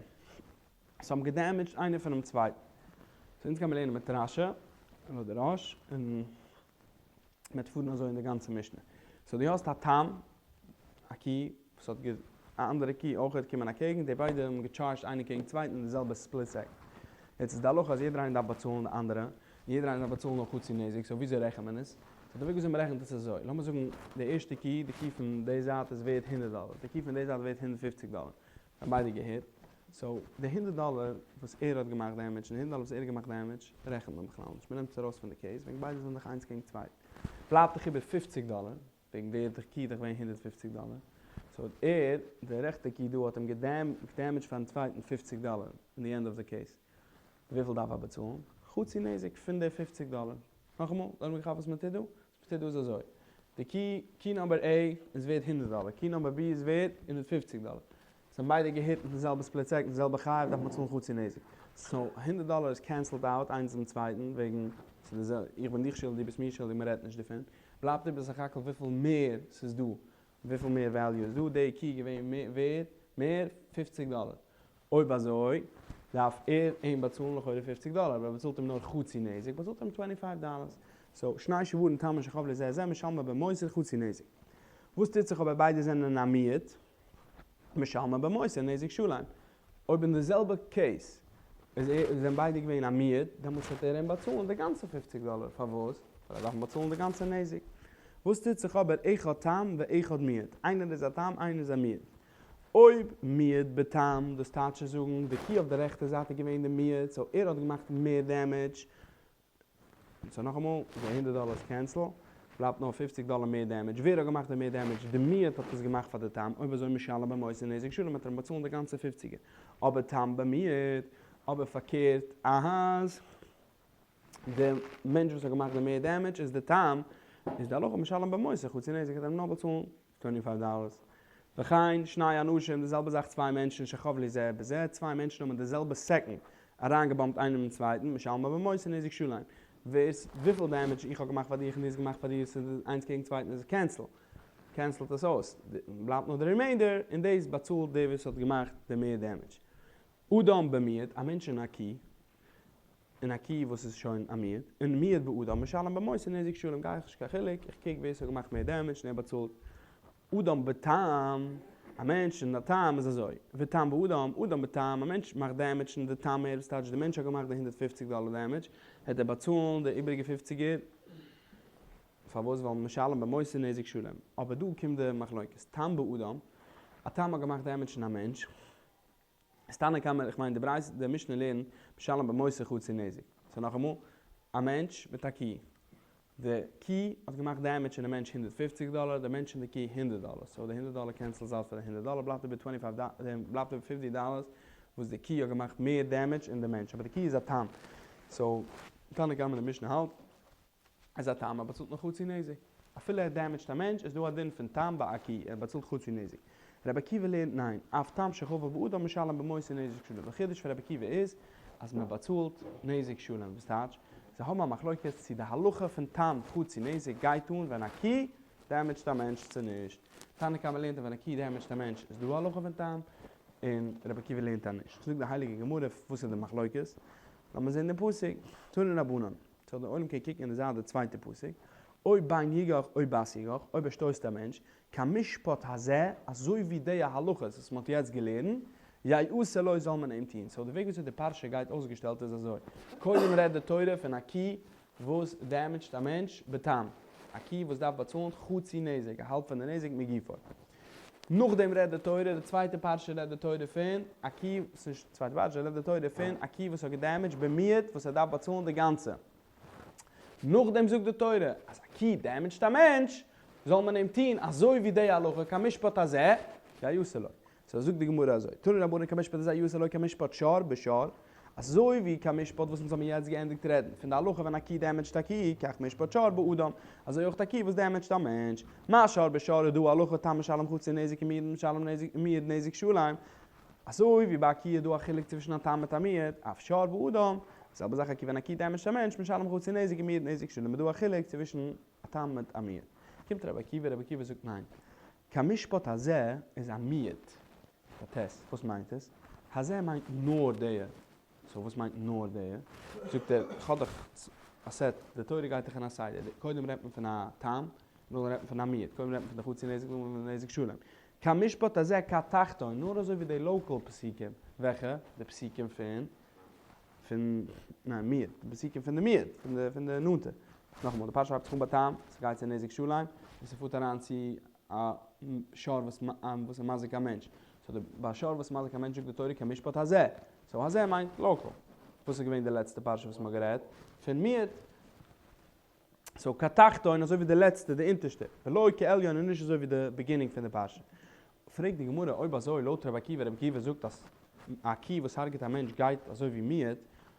זיי האבן גע damage ט איינער פונעם צווייטן. so אונז גיימיר לערנען מיט רש"י, לויט די רא"ש, און מ'וועט פארן אזוי אין די גאנצע משנה. so דו האסט א תם, א קי, וואס האט גע א אנדערע קי אויך האט קומען אקעגן, די ביידע האבן געטשארדזשט איינער קעגן צווייטן אין די זעלבע split second. יעצט איז די הלכה אז יעדער איינער דארף באצאלן די אנדערע, און יעדער איינער דארף באצאלן נאר חצי נזק, so וויאזוי רעכנט מען עס? so די וועג וויאזוי מ'רעכנט עס איז אזוי, לאמיר זאגן די ערשטע קי, די קי פון די זייט איז ווערט הונדערט דאלער, די קי פון די זייט ווערט הונדערט פופציג דאלער, זיי האבן ביידע געהערט, so די הונדערט דאלער וואס ער האט געמאכט damage און די הונדערט דאלער וואס ער האט געמאכט damage רעכנט מען בכלל נישט, מ'נעמט עס ארויס פון די case, וועגן ביידע זענען דאך איינס קעגן צווייטן. בלייבט דאך איבער פופציג דאלער, וועגן די האט די קי דאך געווען הונדערט פופציג דאלער, so האט ער, די רעכטע קי דא האט אים גע damage ט פארן צווייטן פופציג דאלער אין די end of the case. וויפיל דארף ער באצאלן? חצי נזק פון די פופציג דאלער. נאכאמאל, לאמיר כאפן וואס מ'טוט דא. וואס מ'טוט דא איז אזוי, די קי, קי number A איז ווערט הונדערט דאלער, קי number B איז ווערט הונדערט פופציג דאלער. זיי האבן ביידע גע hit מיטן זעלבע split second, די זעלבע חייב, דארף מען צאלן חצי נזק. so הונדערט דאלער איז cancelled out איינס דעם צווייטן, וועגן ס'איז די זעלבע, איך בין דיך שולדיג, דו ביסט מיר שולדיג, מ'רעדט נישט דערפון. בלייבט איבער סך הכל וויפיל מער ס'איז דא, וויפיל מער value איז דא, די קי געווען ווערד מער פופציג דאלער. אויב אזוי דארף ער אים באצאלן לכאורה פופציג דאלער, אבער ער באצאלט אים נאר חצי נזק, באצאלט ער אים twenty five dollars. so שני שוורים תמין שחבלו זה את זה משלמין במותר חצי נזק. וואס טוט זיך אויב ביידע זענען א מועד? משלמין במותר נזק שלם. אויב אין די זעלבע case איז ער זענען ביידע געווען א מועד, דעמאלטס וועט ער אים באצאלן די גאנצע פופציג דאלער. פארוואס? ווייל ער דארף אים באצאלן די גאנצע נזק. וואס טוט זיך אבער אחד תם ואחד מועד? איינער איז א תם איינער איז א מועד. אויב מועד בתם, דאס טייטש צו זאגן, די קי אויף די רעכטע זייט איז געווען די מועד, so ער האט געמאכט מער damage, so נאכאמאל, די הונדערט דאלער איז cancel, בלייבט נאר פופציג דאלער מער damage, ווער האט געמאכט די מער damage? די מועד האט עס געמאכט פאר די תם, אויב אזוי משלם במותר נזק שלם וועט ער אים באצאלן די גאנצע פופציגער, אבער תם במועד, אבער פארקערט אז די מענטש וואס האט געמאכט די מער damage איז די תם, איז די הלכה משלם במותר חצי נזק וועט ער אים נאר באצאלן twenty five dollars. וכן שני אנשים, די זעלבע זאך צוויי מענטשן שחבלו זה בזה, צוויי מענטשן האבן אין די זעלבע second אריינגע bump ט איינעם אין צווייטן, משלמין במותר נזק שלם. ווער ס וויפיל damage איך האב געמאכט פאר דיך און דו האסט געמאכט פאר דיר, ס'איז איינס קעגן צווייטן איז cancel. cancel ט עס אויס. בלייבט נאר די remainder און דאס באצאלט דער וואס האט געמאכט די מער damage. אדם במועד, א מענטש אין א קי, אין א קי וואס איז שוין א מועד, און מועד באדם משלם במותר נזק שלם, גיי איך נישט קיין חילוק, איך קוק ווער ס'האט געמאכט מער damage און ער באצאלט. אדם בתם, א מענטש און א תם איז אזוי, ותם באדם, אדם בתם, א מענטש מאכט damage און די תם מער, וואס טייטש די מענטש האט געמאכט די הונדערט פופציג דאלער damage, העט ער באצאלן די איבעריגע פופציגער, פארוואס? ווייל משלם במותר נזק שלם. אבער דא קומט די מחלוקת, תם באדם, א תם האט געמאכט damage אין א מענטש, איז תנא קמא, איך מיין די ברייתא, די משנה לערנט, משלם במותר חצי נזק. so נאכאמאל, א מענטש מיט א קי. די קי האט געמאכט damage אין די מענטש הונדערט פופציג דאלער, די מענטש אין די קי הונדערט דאלער. so די הונדערט דאלער cancels out פאר די הונדערט דאלער, בלייבט איבער twenty five דאלער, בלייבט איבער fifty dollars. וואס די קי האט געמאכט מער דעמעדזש אין די מענטש, אבער די קי איז א תם, סאו תנא קמא אין די משנה האלט אז א תם ער באצאלט נאר חצי נזק, אפילו ער דעמעדזשט א מענטש איז דא א דין פון תם ביי א קי, ער באצאלט חצי נזק. רבי עקיבא לערנט ניין, אף תם שחבל באדם משלם במותו נזק שלם, די חידוש פון רבי עקיבא איז אז מען באצאלט נזק שלם, וואס טייטש? זיי האבן א מחלוקת צו די הלכה פון תם חצי נזק גייט אן ווען א קי דעמעדזשט א מענטש צו נישט. תנא קמא לערנט אז ווען א קי דעמעדזשט א מענטש איז דא א הלכה פון תם, און רבי עקיבא לערנט אז נישט. זאגט די הייליגע גמרא וואס איז די מחלוקת? לאמיר זען די פסוק, תנו רבנן, סאו די עולם קען קוקן אין די זייט די צווייטע פסוק, או בן יגח או בת יגח, אויב ער שטויסט א מענטש, כמשפט הזה, אזוי ווי די הלכות וואס מען האט יעצט געלערנט, יעשה לו זאל מען אים טון. סאו די וועג וויאזוי די פרשה גייט אויסגעשטעלט איז אזוי, קודם רעדט די תורה פון א קי וואס דעמעדזשט א מענטש בתם, א קי וואס דארף באצאלן חצי נזק, א האלב פון די נזק מגופו. נאכדעם רעדט די תורה, די צווייטע פרשה רעדט די תורה פון א קי, ס'נישט די צווייטע פרשה, רעדט די תורה פון א קי וואס האט געדעמעדזשט במועד וואס ער דארף באצאלן די גאנצע. נאכדעם זאגט די תורה אז א קי דעמעדזשט א מענטש, זאל מען אים טון אזוי ווי די הלכה כמשפט הזה יעשה לו. סאו זאגט די גמרא אזוי, תנו רבנן כמשפט הזה יעשה לו כמשפט שור בשור, אזוי ווי כמשפט וואס אונז האבן יעצט געענדיגט רעדן פון די הלכה ווען א קי דעמעדזשט א קי, כך משפט שור באדם, אזוי אויך א קי וואס דעמעדזשט א מענטש. מה שור בשור איז דא הלכה תם משלם חצי נזק ומועד משלם מועד נזק שלם, אזוי ווי ביי א קי איז דא א חילוק צווישן א תם מיט א מועד, אף שור באדם, די זעלבע זאך א קי ווען א קי דעמעדזשט א מענטש משלם חצי נזק ומועד נזק שלם איז דא א חילוק צווישן א תם מיט א מועד. קומט רבי עקיבא, רבי עקיבא זאגט ניין, כמשפט הזה איז א מיעוט, א ט', וואס מיינט עס? הזה מיינט נאר די, סאו וואס מיינט נאר די? זאגט ער, איך האב דאך א סעט, די תורה גייט דאך אין א סדר, קודם רעדט מען פון א תם, נאכדעם רעדט מען פון א מועד, קודם רעדט מען פון די חצי נזק נאכדעם פון די נזק שלם. כמשפט הזה כתחתון, נאר אזוי ווי די לאקאל פסוקים, וועלכע? די פסוקים פון פון ניין מועד, די פסוקים פון די מועד, פון די פון די נאנטע. נאכאמאל, די פרשה הייבט זיך אן ביי תם, ס'גייט צו נזק שלם, און ס'פארט אריין צו א שור וואס וואס איז מזיק א מענטש. סאו די ביי שור וואס איז מזיק א מענטש זאגט די תורה כמשפט הזה. סאו הזה מיינט לאקאל. וואס איז געווען די לעצטע פרשה וואס מ'האט גערעדט? פון מועד. סאו כתחתון אזוי ווי די לעצטע, די אונטערשטע. ולא כעליון און נישט אזוי ווי די ביגינינג פון די פרשה. פרעגט די גמרא, אויב אזוי לויט רבי עקיבא, רבי עקיבא זאגט אז א קי וואס הרג'ט א מענטש גייט אזוי ווי מועד,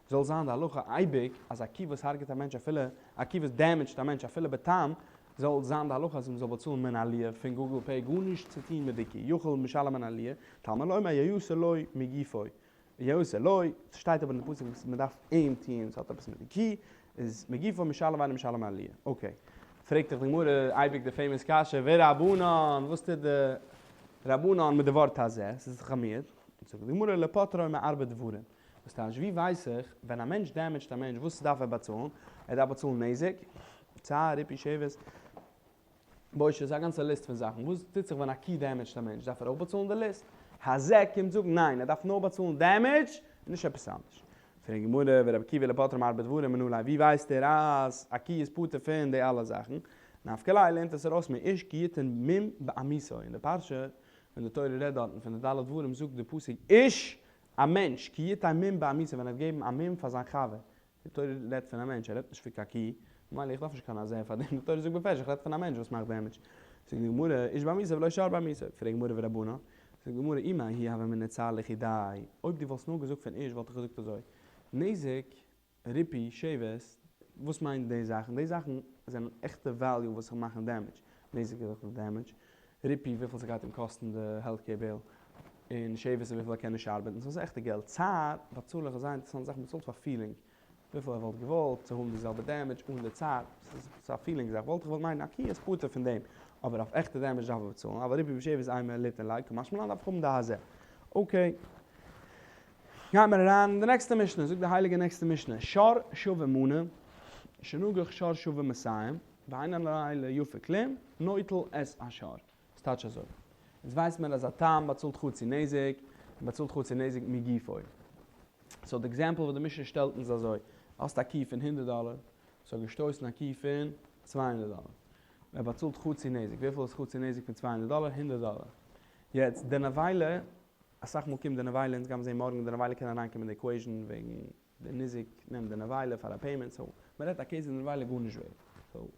זאל זיין די הלכה אייביג אז א קי וואס הרג'ט א מענטש אפילו א קי וואס דעמעדזשט א מענטש אפילו בתם, זאל זיין די הלכה אז מען זאל באצאלן מן העליה פון גוגל פעי גארנישט צו טון מיט די קי, יכול משלם מן העליה, תלמוד לומר יעשה לו מגופו. יעשה לו, ס'שטייט אבער אין די פסוק וואס מ'דארף אים טוהן, ס'האט עפעס מיט די קי, איז מגופו משלם ואינו משלם מעליה. אקעי. פרעגט דאך די גמרא אייביג די פעימאס קשיא, ורבנן, וואס טוט די רבנן מיט די ווארט הזה? ס'איז דאך א מיעוט. זאגט די גמרא לפוטרו מארבע דברים. וואס טייטש ווי ווייס איך ווען א מענטש דעמעדזשט א מענטש וואס דארף ער באצאלן? ער דארף באצאלן נזק, צער, ריפוי, שבת. בושת, ס'איז א גאנצע ליסט פון זאכן. וואס טוט זיך ווען א קי דעמעדזשט א מענטש? דארף ער אויך באצאלן די ליסט? הזה קומט זאגן ניין, ער דארף נאר באצאלן דעמעדזש און נישט עפעס אנדערש. פרעגט די גמרא, ורבי עקיבא לפוטרו מארבע דברים מנא ליה, ווי ווייסט ער אז א קי איז פטור פון די אלע זאכן? נפקא ליה לערנט עס ארויס מאיש כי יתן מום בעמיתו, אין די פרשה ווען די תורה רעדט דארטן פון די ד' דברים זאגט די פסוק איש, א מענטש, כי יתן מום בעמיתו ווען ער האט געגעבן א מום פאר זיין חבר, די תורה רעדט פון א מענטש, ער רעדט נישט פון קיין קי, ממילא איך דארף נישט קיין הזה פאר דעם, די תורה זאגט בפירוש איך רעד פון א מענטש וואס מאכט דעמעדזש. זאגט די גמרא, איש בעמיתו ולא שור בעמיתו, פרעגט די גמרא ורבנן, זאגט די גמרא אי מההיא הוה אמינא צער לחודיה, אויב דו וואלסט נאר געזאגט פון איש וואלט איך געזאגט אזוי, נזק, ריפוי, שבת, וואס מיינט די זאכן? די זאכן זענען עכטע וועליו וואס זיך מאכן דעמעדזש, נזק איז דאך די דעמעדזש, ריפוי וויפיל ס'גייט אים קאסטן די העלט קעיר ביל, און שבת איז וויפיל ער קען נישט ארבעטן, סאו ס'איז עכטע געלט. צער באצאל איך איז זייער אינטערעסאנטע זאך, מ'צאלט פאר פילינג, וויפיל ער וואלט געוואלט צו האבן די זעלבע דעמעדזש אן די צער, ס'איז א פילינג זאך, וואלט איך געוואלט מיינען א קי איז פטור פון דעם, אבער אויף עכטע דעמעדזש דארף ער באצאלן, אבל ריפוי ושבת אימא ליתן ליה, קא משמע לן דארף איך האבן די הזה. אקעי. גייט מען אריין אין די נעקסטע משנה, זאגט די הייליגע נעקסטע משנה, שור שווה מנה, שנגח שור שווה מאתים, ואין הנבילה יפה כלום, נוטל את השור. ס'טייטש אזוי. אונז ווייסט מען אז א תם באצאלט חצי נזק, און באצאלט חצי נזק מגופו. סאו די עקזעמפל וואס די משנה שטעלט אונז אזוי, האסט א קי פון הונדערט דאלער, ס'האט געשטויסן א קי פון צוויי הונדערט דאלער. ער באצאלט חצי נזק. וויפיל איז חצי נזק פון צוויי הונדערט דאלער? הונדערט דאלער. יעצט די נבילה, אסאך מאל קומט די נבילה, אונז גיימיר זעהן מארגן די נבילה קען אריינקומען אין די עקוועישאן וועגן די ניזק נעמט די נבילה פאר א פעימענט, סאו מען רעדט א קעיס ווי די נבילה גארנישט ווערט, סאו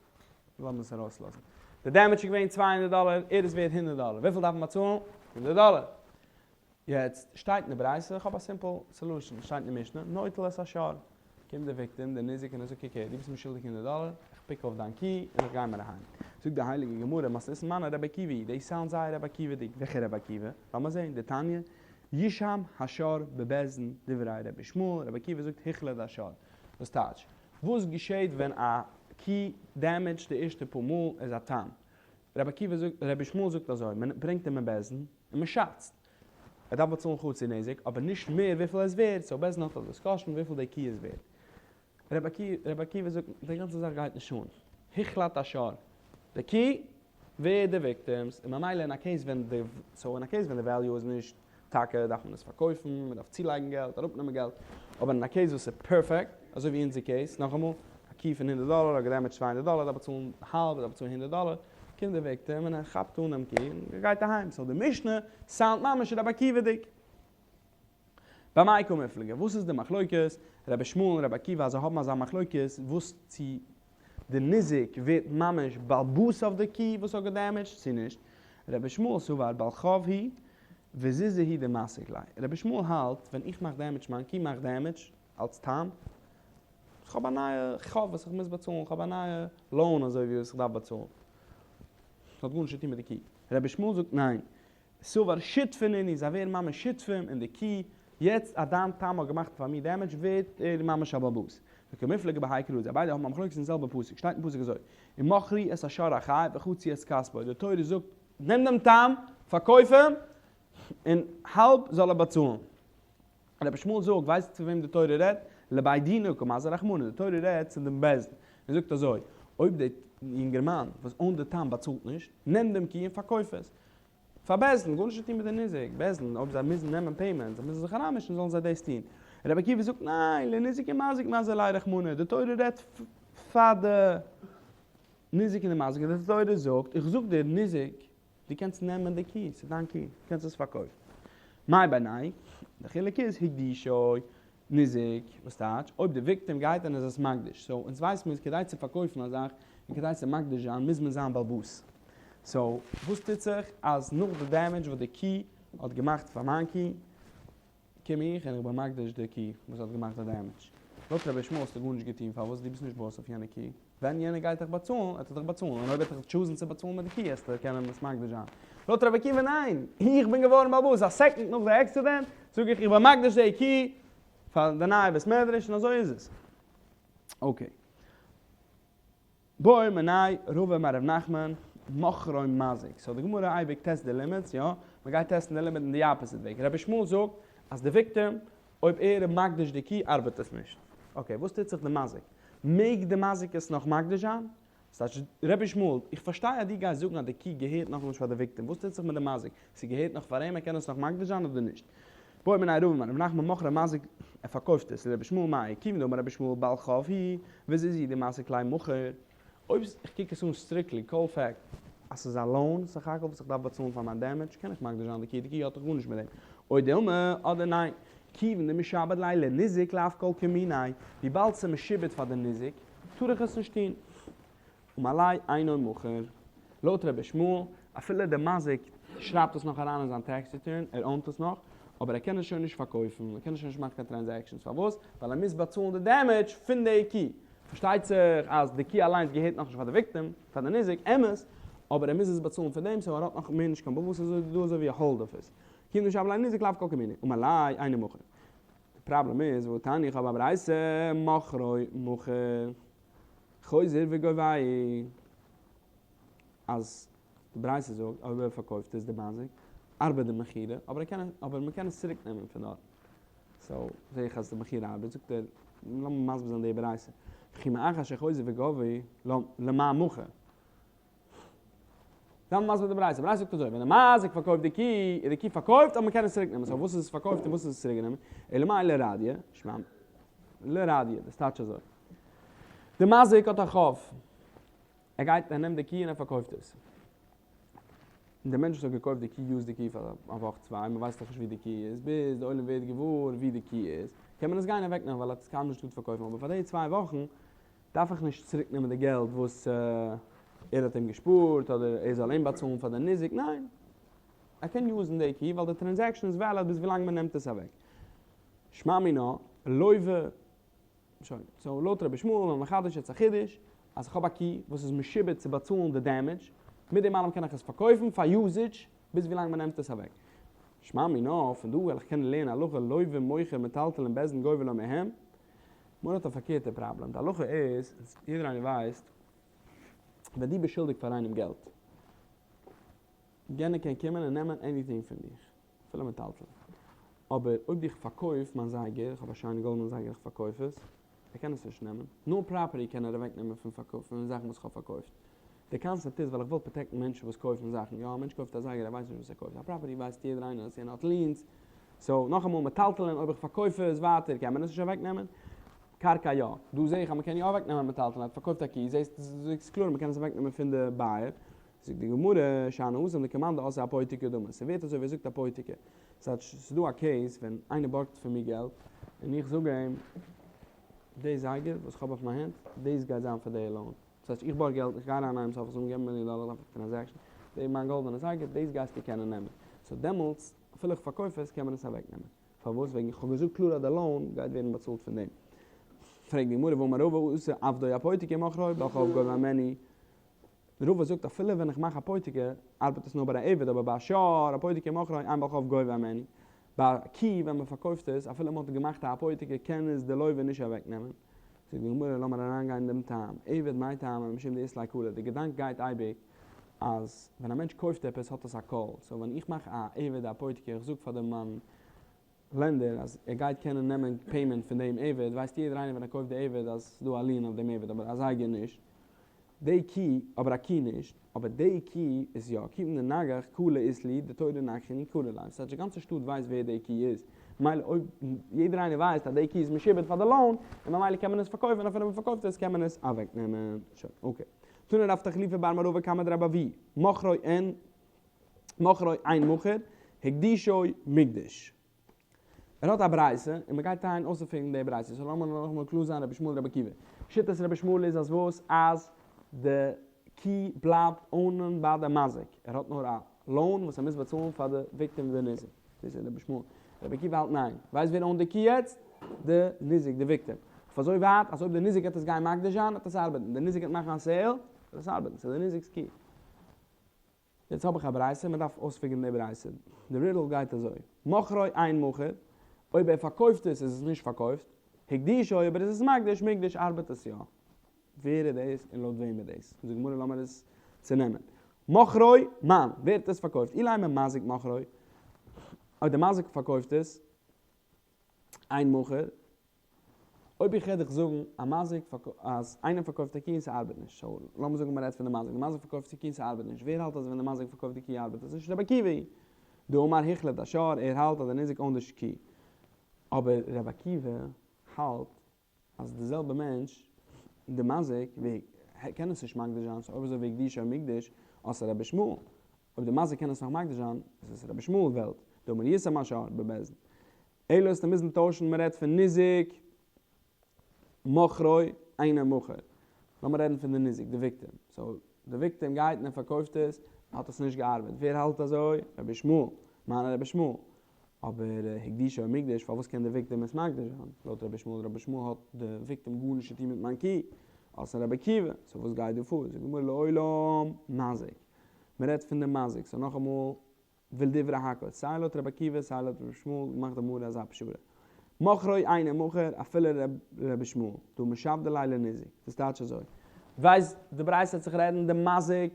לאמיר עס ארויסלאזן. די דעמעדזש איז געווען צוויי הונדערט דאלער, ער איז ווערט הונדערט דאלער, וויפיל דארף מען באצאלן? הונדערט דאלער. יעצט שטייט אין די ברייתא, איך האב א סימפל סעלושען, שטייט אין די משנה, נוטל את השור, קומט די וויקטים, די ניזק און ער זאגט קוק הער, דו ביסט מיר שולדיג הונדרעט דאלער, איך פיק אויף דיין קי און איך גיי מיר אהיים. זאגט די הייליגע גמרא, מתניתין מני רבי עקיבא היא, דאס סאונדט זייער רבי עקיבא'דיג, וועלכע רבי עקיבא? לאמיר זעהן, דתניא, ישהם השור בבית דין דברי רבי ישמעאל, רבי עקיבא זאגט הוחלט השור. וואס טייטש? וואס געשעהט ווען א קי דעמעדזשט די ערשטע פאר מאל איז א תם? רבי עקיבא זאגט, רבי ישמעאל זאגט אזוי, מען ברענגט אים אין בית דין און מען שאצט, ער דארף באצאלן חצי נזק, אבער נישט מער וויפיל ער איז ווערד, סאו בית דין האט א דיסקאשען וויפיל די קי איז ווערד. רבי עקיבא זאגט, די גאנצע זאך גייט נישט אן, הוחלט השור, די קי ווערט די וויקטימס, און ממילא אין א קעיס ווען די, סאו אין א קעיס ווען די וועליו איז נישט טאקע דארף מען עס פארקויפן, מען דארף צולייגן געלט, אראפנעמען געלט, אבער אין א קעיס וואס איז פערפעקט, אזוי ווי אונזער קעיס, נאכאמאל, א קי פון הונדרעט דאלער האט געדעמעדזשט צוויי הונדרעט דאלער, דארף באצאלן האלב, דארף באצאלן הונדרעט דאלער, קומט די וויקטים און ער כאפט אן דעם קי און ער גייט אהיים, סאו די משנה סאונדט ממש רבי עקיבא'דיג. במאי קא מיפלגי, וואס איז די מחלוקת רבי ישמעאל און רבי עקיבא אז זיי האבן אזא מחלוקת וואס צו די ניזק ווערט ממש בעל הבית אויף די קי וואס האט געדעמעדזשט צו נישט, רבי ישמעאל סבר בעל חוב הוא וזוזא הוא דמסיק ליה, רבי ישמעאל האלט ווען איך מאך דעמעדזש מיין קי מאכט דעמעדזש אלס תם, איך האב א נייע חוב וואס איך מוז באצאלן, איך האב א נייע לאון אזוי ווי וואס איך דארף באצאלן, ס'האט גארנישט צו טון מיט די קי, רבי ישמעאל זאגט ניין, סבר שותפי נינהו, זיי ווערן ממש שותפים אין די קי, יעצט אז דיין תם האט געמאכט פאר מיר דעמעדזש ווערט ער ממש א בעל הבית. וקמיפלגי בהאי קרא, זיי ביידע האבן א מחלוקת אין די זעלבע פסוק, שטייט אין פסוק אזוי, ומכרו את השור החי וחצו את כספו, די תורה זאגט נעם דעם תם, פארקויף אים, און האלב זאל ער באצאלן. רבי ישמעאל זאגט, ווייסט צו וועם די תורה רעדט? לבי דינא קמזהר רחמנא, די תורה רעדט צו דעם בית דין, און זאגט אזוי, אויב דער יונגערמאן וואס אוינט די תם באצאלט נישט, נעם דעם קי און פארקויף עס. פאר בית דין, גארנישט צו טון מיט די ניזק, בית דין, אויב זיי מוזן נעמען פעימענט, זיי מוזן זיך אריינמישן, זאלן זיי דאס טון. רבי עקיבא זאגט, ניין, לניזק ומזיק מזהר ליה רחמנא, די תורה רעדט פאר די ניזק און די מזיק, און די תורה זאגט, איך זאג דיר, ניזק, דו קענסט נעמען די קי, ס'איז דיין קי, דו קענסט עס פארקויפן. מאי בינייהו? די חילוק איז הקדישו ניזק, וואס טייטש אויב די וויקטים גייט און איז עס מקדיש, סאו אונז ווייס מיר אז כדי צו פארקויפן א זאך און כדי צו מקדיש זיין מוז מען זיין בעל הבית, סאו וואס טוט זיך אז נאך די דעמעדזש וואס די קי האט געמאכט פאר מיין קי, קום איך און איך בין מקדיש די קי וואס האט געמאכט די דעמעדזש. לויט רבי ישמעאל האסטו גארנישט געטון פארוואס דו ביסט נישט באס אויף יענע קי. ווען יענער גייט דיך באצאלן וועט ער דיך באצאלן און אויב ער וועט דיך טשוזן צו באצאלן מיט די קי וועסטו קענען עס מקדיש זיין. לויט רבי עקיבא ניין! איך בין געווארן בעל הבית א סעקאנד נאך די עקסידענט זאג איך איך בין מקדיש די קי פאר די נייע בית מדרש און אזוי איז עס. אקעי. בעא מיניה רבא מרב נחמן, מכרו מזיק. סאו די גמרא אייביג טעסט די לימיטס, יא? מ'גייט טעסטן די לימיט אין די אפעסיט וועג. רבי ישמעאל זאגט אז די וויקטעם אויב ער איז מקדיש די קי ארבעט עס נישט. אקעי וואס טוט זיך די מזיק? מעג די מזיק עס נאך מקדיש זיין? ס'טייטש רבי ישמעאל, איך פארשטיי אז דו גייסט זאגן אז די קי געהערט נאכנישט פאר די וויקטעם, וואס טוט זיך מיט די מזיק? ס'געהערט נאך פאר אים ער קען עס נאך מקדיש זיין אדער נישט? בעא מיניה רבא מרב נחמן מכרו מזיק ער פארקויפט עס לרבי ישמעאל מאי כיוון דאמר רבי ישמעאל בעל חוב הוא וזוזא הוא דמסיק ליה מכור אויב איך קוק עס אן סטריקטלי קאלד פעקט אז ס'איז א לאון סך הכל וואס איך דארף באצאלן פאר מיין דעמעדזש קען איך מקדיש זיין די קי די קי האט דאך גארנישט מיט דעם או דילמא אדער ניין כיוון דמשעבד ליה לניזק לאו כל כמיניה וויבאלד ס'איז משועבד פאר די ניזק טאר איך עס נישט טון. אמר ליה אינו מכור. לויט רבי ישמעאל, אפילו דער מזיק שרייבט עס נאך אריין אין זיין טעקס ריטורן, ער אוינט עס נאך, אבער ער קען עס שוין נישט פארקויפן, ער קען שוין נישט מאכן קיין טרענזעקשאנס, פארוואס? ווייל ער מוז באצאלן די דעמעדזש פון די קי. פארשטייט זיך אז די קי אליינס געהערט נאכנישט פאר די וויקטים, פאר די ניזק, אמת, אבער ער מוז עס באצאלן פון דעם, סאו ער האט נאך מער נישט קיין בעלות, ס'איז דא אזוי ווי א האלד אויף עס. כיון דמשעבד ליה לניזק לאו כל כמיניה. אמר ליה אינו מכור. די פראבלעם איז, והתניא איך האב א ברייתא, מכרו מכור. חוזר וגובהו, אז די ברייתא זאגט אויב ער פארקויפט עס די מזיק, ארבעט די מכירה, אבער ער קען אבער מען קען עס צוריק נעמען פון דארט. סאו זעה איך אז די מכירה ארבעט, זאגט ער, לאמיר מסביר זיין די ברייתא, וכי מאחר שחוזר וגובהו, למה מכר? לאמיר מסביר די ברייתא, די ברייתא זאגט אזוי, ווען די מזיק פארקויפט די קי, איז די קי פארקויפט אבער מ'קען עס צוריק נעמען, סאו וואס איז עס פארקויפט און וואס איז עס צוריק גענומען? אלא מאי לרדיא, שמע לרדיא, דאס טייטש אזוי, די מזיק האט א חוב, ער גייט ער נעמט די קי און ער פארקויפט עס, און דער מענטש וואס האט געקויפט די קי יוזט די קי פאר א וואך צוויי, מ'ווייסט נאכנישט ווי די קי איז, ביז די עולם ווערט געוואר ווי די קי איז, קען מען עס גיין אוועקנעמען ווייל ער האט עס קיינמאל נישט געטארט פארקויפן, אבער פאר די צוויי וואכן דארף איך נישט צוריק נעמען די געלט וואס ער האט אים געשפארט אדער ער זאל אים באצאלן פאר די ניזק, ניין. ער קען יוזן די קי ווייל די טרענזעקשאן איז וועליד ביז ווילאנג מען נעמט עס אוועק. שמע מינה, לוה, שוין, סאו לויט רבי ישמעאל איז מען מחדש יעצט א חידוש, אז איך האב א קי וואס איז משועבד צו באצאלן די דעמעדזש, מיט דעם אלעם קען איך עס פארקויפן פאר יוזעדזש ביז ווילאנג מען נעמט עס אוועק. שמע מינה, פון דא וועל איך קענען לערנען הלכה לוה מוכר מטלטלין בית דין גובה לו מהם. גמרא האט א פארקערטע פראבלעם, די הלכה איז, יעדער איינער ווייסט, ווען דו ביסט שולדיג פאר איינעם געלט, יענער קען קומען און נעמען עניטינג פון דיך, אפילו מטלטלין. אבער אויב איך פארקויף מיין זייגער, איך האב א שיינע גאלדענע זייגער איך פארקויף עס, ער קען עס נישט נעמען. נאר פראפערטי קען ער אוועק נעמען פון פון זאכן וואס איך האב פארקויפט. די קאנסעפט איז ווייל איך וויל פראטעקטן מענטשן וואס קויפן זאכן. יא, א מענטש קויפט א זייגער ער ווייסט נישט וואס ער קויפט. א פראפערטי ווייסט יעדער איינער אז יענער האט ליענס. סאו, נאכאמאל, מטלטלין אויב איך פארקויף עס ווייטער קען מען עס נישט אוועק נעמען. קרקע יא. דא זעה איך אז מען קען יא אוועק נעמען מטלטלין. ער האט פארקויפט א קי, זעסט זאגסט קלאר מען קען עס אוועק נעמען פון די בייער. זאגט די גמרא, שאני התם דכמאן דאתאי אפותיקי דמי, ס'ווערט אזוי ווי ער זאגט אפותיקי. ס'טייטש ס'איז דא א קעיס ווען איינער בארגט פון מיר געלט, און איך זאג אים, די זייגער וואס כ'האב אויף מיין הענט, דאס גייט זיין פאר די לאון. ס'טייטש איך בארג געלט, איך גיי אריין אין איינעמ'ס אפיס און געב אים מיליאן דאלער אויף א טרענזעקשאן, די מיין גאלדענע זייגער, דאס גייסטו קענען נעמען. סאו דעמאלטס, אפילו איך פארקויף עס, קען מען עס אוועקנעמען. פארוואס? וועגן איך האב געזאגט קלאר אז די לאון גייט ווערן באצאלט פון דעם. פרעגט די גמרא, והאמר רבא עשה עבדו אפותיקי ומכרו, בעל חוב גובה הימנו. רבא זאגט אפילו ווען איך מאך אפותיקי ארבעט עס נאר ביי א עבד אבער ביי א שור אפותיקי ומכרו אין בעל חוב גובה הימנו, ביי א קי ווען מען פארקויפט עס אפילו מען האט געמאכט א אפותיקי קען עס די לוה נישט אוועק נעמען. זאגט די גמרא לאמיר אריין גיין אין דעם טעם, עבד מאי טעמא משום דאית ליה קלא, די געדאנק גייט אייביג אז ווען א מענטש קויפט עפעס האט עס א קול, סאו ווען איך מאך א עבד אפותיקי איך זאג פאר די מיין לענדער אז ער גייט קענען נעמען פעימענט פון דעם עבד, ווייסט יעדער איינער ווען ער קויפט די עבד אז ס'איז דא א לין אויף דעם עבד אבער א זייגער נישט, די קי, אבער א קי נישט, אבער די קי איז יא, כיוון דנגח קלא אית להו דתורא נגחין הוא קרי ליה, ס'טייטש די גאנצע שטאט ווייסט ווער די קי איז, ממילא אויב יעדער איינער ווייסט אז די קי איז משועבד פאר די לאון, און ממילא קען מען עס פארקויפן אפילו מען פארקויפט עס קען מען עס אוועק נעמען. שוין, אקעי. תנא רב תחליפא בר מערבא קמיה דרבי אבהו, מכרו אין מכרו אין מכור, הקדישו מוקדש. ער האט א ברייתא, און מען גייט טרייען אויסצופיגערן די ברייתא, סאו לאמיר נאכאמאל קלאר זיין רבי ישמעאל רבי עקיבא. שיטת רבי ישמעאל איז אז וואס? אז די קי בלייבט אונען ביי די מזיק, ער האט נאר א לאון וואס ער מוז באצאלן פאר די וויקטים די ניזק. דאס איז רבי ישמעאל. רבי עקיבא האלט ניין. ווייסט ווער אונט די קי יעצט? די ניזק, די וויקטים. אויף אזוי ווייט אז אויב די ניזק וועט עס גיין מקדיש זיין וועט עס ארבעטן, די ניזק וועט מאכן א סעיל וועט עס ארבעטן, ס'איז די ניזק'ס קי. יעצט האב איך א ברייתא, מען דארף אויספיגערן די ברייתא. די רידל גייט אזוי, מכרו אין מכור, אויב ער פארקויפט עס איז עס נישט פארקויפט, הקדישו אויב ער איז עס מקדיש, מוקדש ארבעט עס יא. ווער איז דאס און לויט וועם איז דאס? זאגט די גמרא לאמיר עס צונעמען. מכרו מאן, ווער האט עס פארקויפט? אילימא מזיק מכרו, אויב די מזיק פארקויפט עס, אין מכור, אויב איך רעד איך זאגן א מזיק אז איינער פארקויפט א קי און ס'ארבעט נישט, סאו לאמיר זאגן מ'רעדט פון די מזיק, די מזיק פארקויפט די קי און ס'ארבעט נישט, ווער האלט אז ווען די מזיק פארקויפט די קי ארבעט עס נישט? רבי עקיבא היא דאמר הוחלט השור, ער האלט אז די ניזק אוינט די קי, אבער רבי עקיבא האלט אז די זעלבע מענטש, די מזיק, קען עס נישט מקדיש זיין, סאו אויב אזוי והקדישו מוקדש, אתא רבי ישמעאל, אויב די מזיק קען עס נאך מקדיש זיין, איז עס רבי ישמעאל וועלט, דאמר יושם השור בבית דין. אלא וועסטו מוזן טוישן מען רעדט פון ניזק מכרו אינו מכור. לאמיר רעדן פון די ניזק, די וויקטים. סאו די וויקטים גייט און ער פארקויפט עס, האט עס נישט געארבעט. ווער האלט אזוי? רבי ישמעאל. מני רבי ישמעאל. אבער הקדישו מוקדש, פארוואס קען די וויקטים עס מקדיש זיין? לויט רבי ישמעאל, רבי ישמעאל האט די וויקטים גארנישט צו טון מיט מיין קי. אתא רבי עקיבא. סאו וואס גייט דא פאר? זאגט די גמרא לעולם מזיק. מען רעדט פון די מזיק. סאו נאכאמאל. ולדברי הכל, סיי לויט רבי עקיבא סיי לויט רבי ישמעאל מאכט די גמרא אזא פשרה. מכרו אינו מכור אפילו רבי ישמעאל, דהא משעבדי ליה לניזק, דאס טייטש אזוי. ווייסט די ברייתא וועט זיך רעדן די מזיק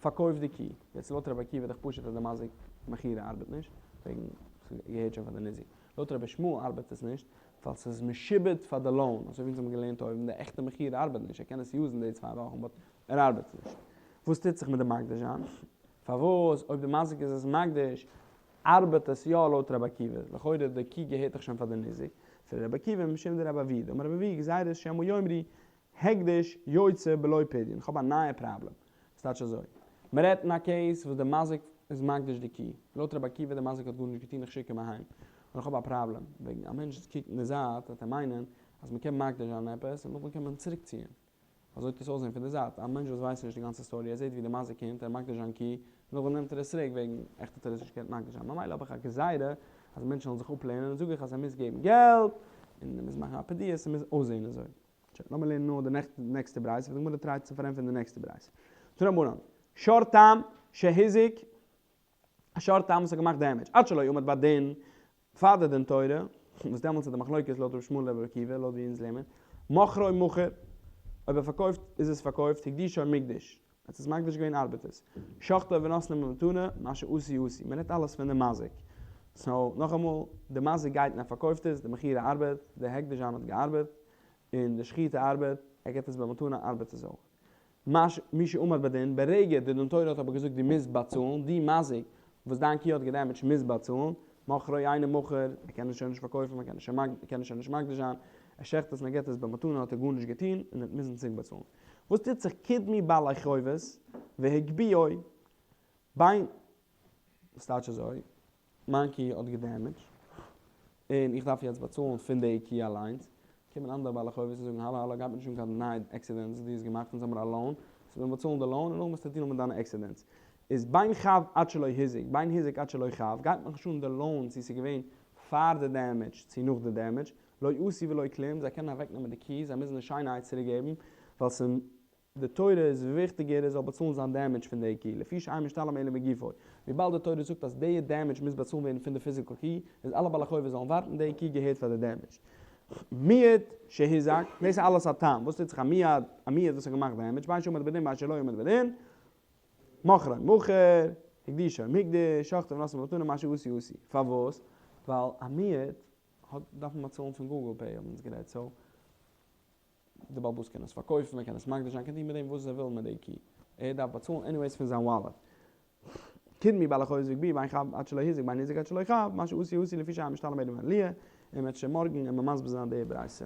פארקויפט די קי, יעצט לויט רבי עקיבא איז דאך פשוט אז די מזיק מכירה ארבעט נישט, וועגן ס'געהערט שוין פאר די ניזק. לויט רבי ישמעאל ארבעט עס נישט, ווייל ס'איז משועבד פאר די לאון, אזוי ווי אונז האבן געלערנט אויבן, די עכטע מכירה ארבעט נישט, ער קען עס יוזן די צוויי וואכן באט ער ארבעט נישט. וואס טוט זיך מיט די מקדיש זיין? פארוואס אויב די מזיק איז עס מקדיש ארבעט עס יא לויט רבי עקיבא? לכאורה די קי געהערט דאך שוין פאר די ניזק, פון רבי עקיבא משום דרבי אבהו, דאמר רבי אבהו גזירה שמא יאמרו הקדש יוצא בלא פדיון, איך האב א נייע פראבלעם, ס'טייטש אזוי, מ'רעדט אין א קעיס וואס די מזיק איז מקדיש די קי, לויט רבי עקיבא די מזיק האט גארנישט געטון איך שיק אים אהיים, נאר איך האב א פראבלעם, וועגן א מענטש וואס קוקט אין די זייט וועט ער מיינען אז מ'קען מקדיש זיין עפעס און נאכדעם קען מען צוריק ציען. אזוי וועט עס אויסזען פון די זייט, א מענטש וואס ווייסט נישט די גאנצע סטארי, ער זעט ווי די מזיק קומט, ער מקדיש זיין קי. נאכדעם נעמט ער עס צוריק וועגן עכט האט ער עס נישט געקענט מקדיש זיין, ממילא האב איך א גזירה אז מענטשן זאלן זיך אפלערנען, זאג איך אז ער מוז געבן געלט, און ער מוז מאכן א פדיה, ס'מוז אויסזען אזוי. שוין, לאמיר לערנען נאר די נעקסטע ברייתא, וואס די גמרא טרייט צו פארענטפערן די נעקסטע ברייתא. תנו רבנן, שור תם שהזיק, א שור תם וואס האט געמאכט דעמעדזש, עד שלא עמד בדין, פאר די דין תורה, וואס דעמאלטס איז די מחלוקת לויט רבי ישמעאל און רבי עקיבא, לויט ווי אונז לערנען, מכרו מכור, אויב ער פארקויפט איז עס פארקויפט, הקדישו מוקדש, ער האט עס מקדיש געווען ארבעט עס. שחטו ונתנו במתנה, מה שעשו עשוי, מען רעדט אלעס פון די מזיק. סאו נאכאמאל, די מזיק גייט און ער פארקויפט עס, די מכירה ארבעט, די הקדש זיין האט געארבעט, און די שחיטה ארבעט, ער געבט עס במתנה ארבעט עס אויך. מי שעמד בדין, ברגע די דין תורה האט אבער געזאגט דו מוזט באצאלן, די מזיק וואס דיין קו האט געדעמעדזשט מוז באצאלן, מכרו אינו מכור, ער קען עס שוין נישט פארקויפן, ער קען עס שוין נישט מקדיש זיין, ער שעכט עס און ער געבט עס במתנה האט ער גארנישט געטון און ער וועט מוזן צוריק באצאלן. וואס טוט זיך קדמו בעלי חובות והגביהו בין, וואס טייטש אזוי? מיין קו האט געדעמעדזשט און איך דארף יעצט באצאלן פון די קו אליינס, קומען אנדערע בעלי חובות און זאגן האלא האלא גייט מיר נישט אן קיין נייע עקסידענטס וואס דו האסט געמאכט אונז האמיר א לאון, וועסט מיר באצאלן די לאון און נאכדעם וועסטו דילן מיט דיינע עקסידענטס. איז בין חב עד שלא הזיק בין הזיק עד שלא חב, גייט מיך נישט אן די לאון צו ס'איז געווען פאר די דעמעדזש צו נאך די דעמעדזש, לא עשו ולא כלום, זיי קענען אוועקנעמען די קו, זיי מוזן עס שיינערהייט צוריקגעבן, ווייל ס' די תורה איז וויכטיגער ער זאל באצאלן זיין דעמעדזש פון די קו, לפי שאין משתלם אלא מגופו, וויבאלד די תורה זאגט אז די דעמעדזש מוז באצאלן ווערן פון די פיזיקל קו, איז אלע בעלי חובות זאלן ווארטן, די קו געהערט פאר די דעמעדזש. מועד שהוזק, דאס איז אלעס א תם, וואס טוט זיך א מועד, א מועד וואס האט געמאכט דעמעדזש, בין שעמד בדין בין שלא עמד בדין, מכרו מכור, הקדישו מוקדש, שחטו ונתנו במתנה מה שעשו עשוי. פארוואס? ווייל א מועד האט דארף מען באצאלן פון גוגל פעי האבן אונז גערעדט סאו די בעל הבית קען עס פארקויפן ער קען עס מקדיש זיין קען טון מיט דעם וואס ער וויל מיט די קו ער דארף באצאלן עניוועיס פון זיין וואלעט. קדמו בעלי חובות והגביהו בין חב עד שלא הזיק בין הזיק עד שלא חב מה שעשו עשוי לפי שאין משתלם אלא מעליה און מ'וועט שוין מארגן און מסביר זיין די ברייתא.